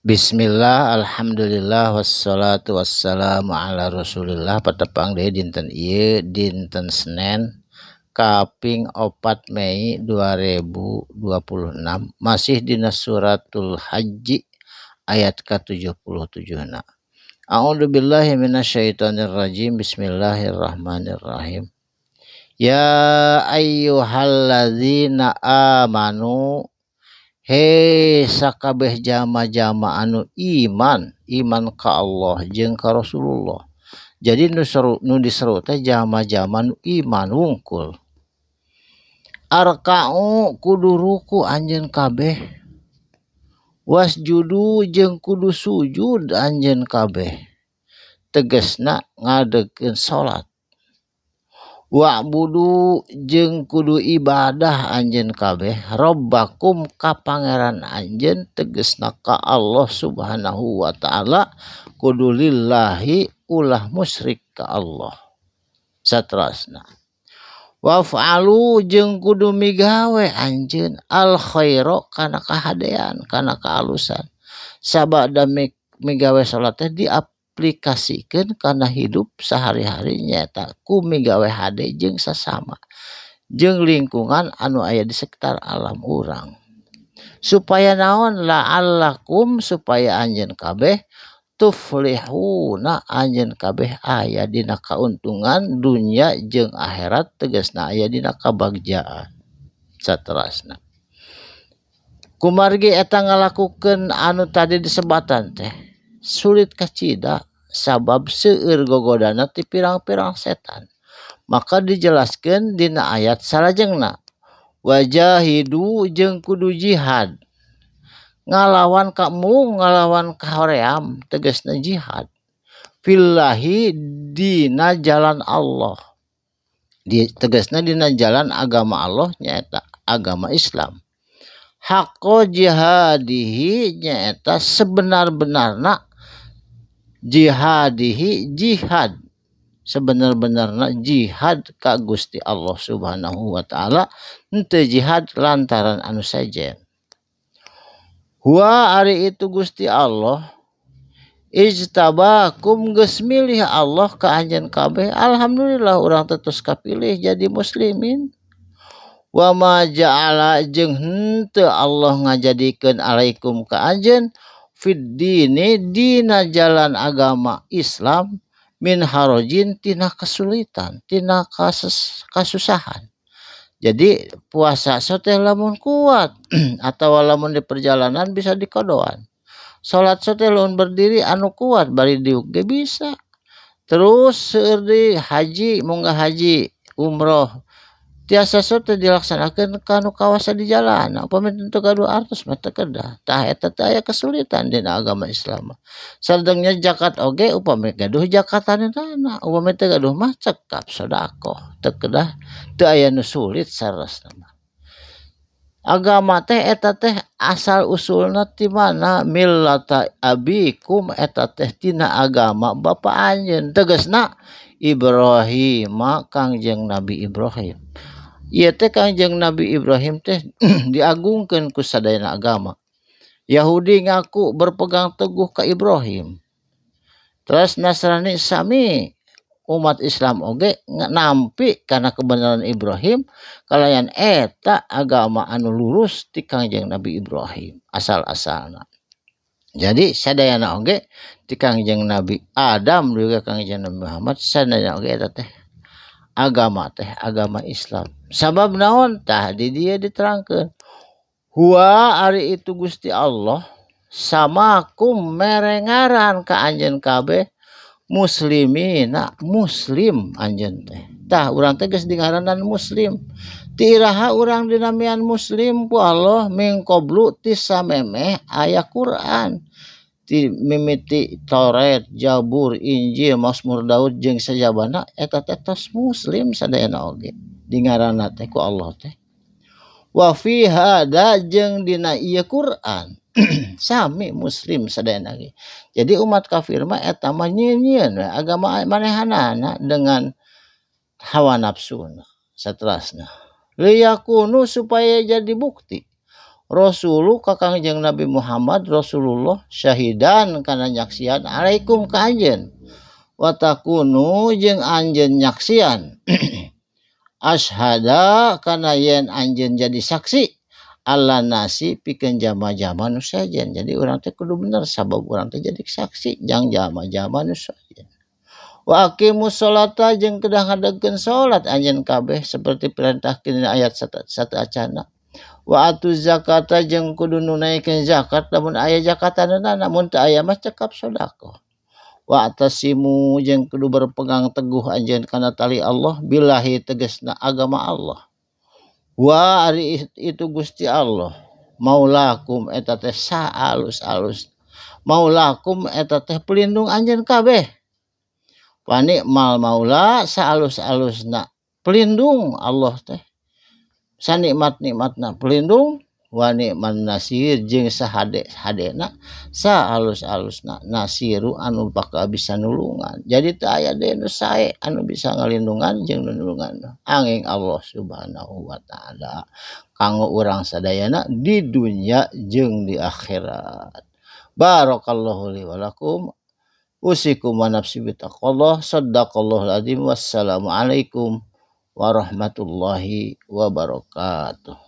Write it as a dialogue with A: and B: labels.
A: Bismillah, alhamdulillah, wassalatu wassalamu ala rasulillah. Patepang deui dinten ieu, dinten Senin kaping 4 Mei 2026, masih dina suratul Haji ayat ka-77 na. A'udzubillahi minasyaitonirrajim. Bismillahirrahmanirrahim. Ya ayyuhalladzina amanu, he sakabeh jalma-jalma anu iman, iman ka Allah jeung ka Rasulullah. Jadi nu seru, nu diseru teh jalma-jalma nu iman wungkul. Arka'u, kudu ruku anjeun kabeh, wasjudu, jeung kudu sujud anjeun kabeh, tegesna ngadegkeun salat. Wa'budu, jeung kudu ibadah anjeun kabeh, robbakum, ka pangeran anjeun, tegesna ka Allah Subhanahu wa taala. Kudu lillahi, ulah musyrik ka Allah. Saterasna, waf'alu, jeung kudu migawe anjeun, al khaira, kana kahadean, kana kaalusan. Sabada migawe salat teh diaplikasikeun kana hidup sehari-hari, nyaeta ku migawe hade jeung sasama jeung lingkungan anu aya di sekitar alam urang. Supaya naon? La'allakum, supaya anjeun kabeh, tuflihuna, anjeun kabeh aya dina kauntungan dunya jeung akhirat, tegasna aya dina kabagjaan. Saterasna, kumargi eta ngalakukeun anu tadi disebatan teh sulit kacida, sabab seueur gogodana ti pirang-pirang setan, maka dijelaskeun dina ayat salajengna. Wajahidu, jeung kudu jihad ngalawan kamu, ngalawan kahoream, tegasna jihad, fillahi, dina jalan Allah, di tegasna dina jalan agama Allah, nyaeta agama Islam. Haqqo jihadihi, nyaeta sebenar-benarna jihadihi, jihad sebenar-benarna jihad ka Gusti Allah Subhanahu wa taala, henteu jihad lantaran anu sejen. Huwa, ari itu Gusti Allah, ijtabakum, geus milih Allah ka anjeun kabeh. Alhamdulillah urang teh tos kapilih jadi muslimin. Wa ma ja'ala, jeung henteu Allah ngajadikeun, alaikum, ka anjeun, fid dini, dina jalan agama Islam, min harojin, tina kesulitan, tina kasusahan. Jadi puasa teh lamun kuat atau lamun di perjalanan bisa dikodoan. Salat teh lamun berdiri anu kuat, bari diuk ge bisa. Terus seueur deui, haji, munggah haji, umroh tiasa teh dilaksanakeun kanu kawasa di jalan. Upami teu gaduh artos mah teu kedah. Tah, eta teh aya kesulitan dina agama Islam mah. Sadengnya zakat oge, upami gaduh zakatanana, upami teu gaduh mah cekap sedekah, teu kedah, teu aya nu sulit saleresna mah. Agama teh eta teh asal usulna ti mana? Millata abikum, eta teh tina agama bapa anjeun, tegasna Ibrahim, Kangjeng Nabi Ibrahim. Ieu teh Kangjeng Nabi Ibrahim teh diagungkeun ku sadayana agama. Yahudi ngaku berpegang teguh ka Ibrahim, terus Nasrani sami, umat Islam oge nampi karena kebenaran Ibrahim, kalayan eta agama anu lurus ti Kangjeng Nabi Ibrahim asal-asalna. Jadi sadayana oge ti Kangjeng Nabi Adam juga Kangjeng Nabi Muhammad, sadayana oge eta teh agama teh agama Islam. Sabab naon? Tah, di dieu diterangkeun. Huwa, ari itu Gusti Allah, samakum, mere ngaran ka anjeun kabeh, muslimina, muslim anjeun teh. Tah, urang teh geus dingaranan muslim. Ti iraha urang dinamian muslim ku Allah? Min qablu, ti samemeh aya Quran, ti mimiti Taurat, Jabur, Injil, Mazmur Daud jeung sajabana, eta teh tos muslim sadayana oge dingaranna teh ku Allah teh. Wa fi hada, jeung dina ieu Quran sami muslim sadayana ge. Jadi umat kafir mah eta mah nyieun-nyieun we agama manehanana dengan hawa nafsuna. Saterasna, liyakunu, supaya jadi bukti. Rasulu ka Kangjeng Nabi Muhammad Rasulullah syahidan kana nyaksian alaikum ka anjeun wa takunu jeung anjeun nyaksian ashada kana yen anjeun jadi saksi ala nasi pikeun jama-jama nu sejen. Jadi urang teh kudu bener sabab urang teh jadi saksi jang jama-jama nu sejen. Wa aqimus sholata jeung kedah ngadegkeun salat anjeun kabeh seperti perintah dina ayat satu acana. Wa atu zakata jeung kudu nunaikeun zakat lamun aya zakatanana, namun teu aya mah cekap sedekah. Wa atasimu jeung kudu berpegang teguh anjeun kana tali Allah billahi tegasna agama Allah. Wa ari itu Gusti Allah maulakum eta teh saalus-alus maulakum eta teh pelindung anjeun kabeh. Panikmal maula saalus-alusna pelindung Allah teh sanikmat-nikmatna pelindung wa nikman nasir jeung sahade-hadena saalus-alusna nasiru anu bakal bisa nulungan. Jadi teu aya deui nu sae anu bisa ngalindungan jeung nulungan angin Allah Subhanahu wa taala kanggo urang sadayana di dunya jeung di akhirat. Barakallahu li wa lakum usikum wa nafsi bitaqallah sadaqallahul azim wassalamualaikum warahmatullahi wabarakatuh.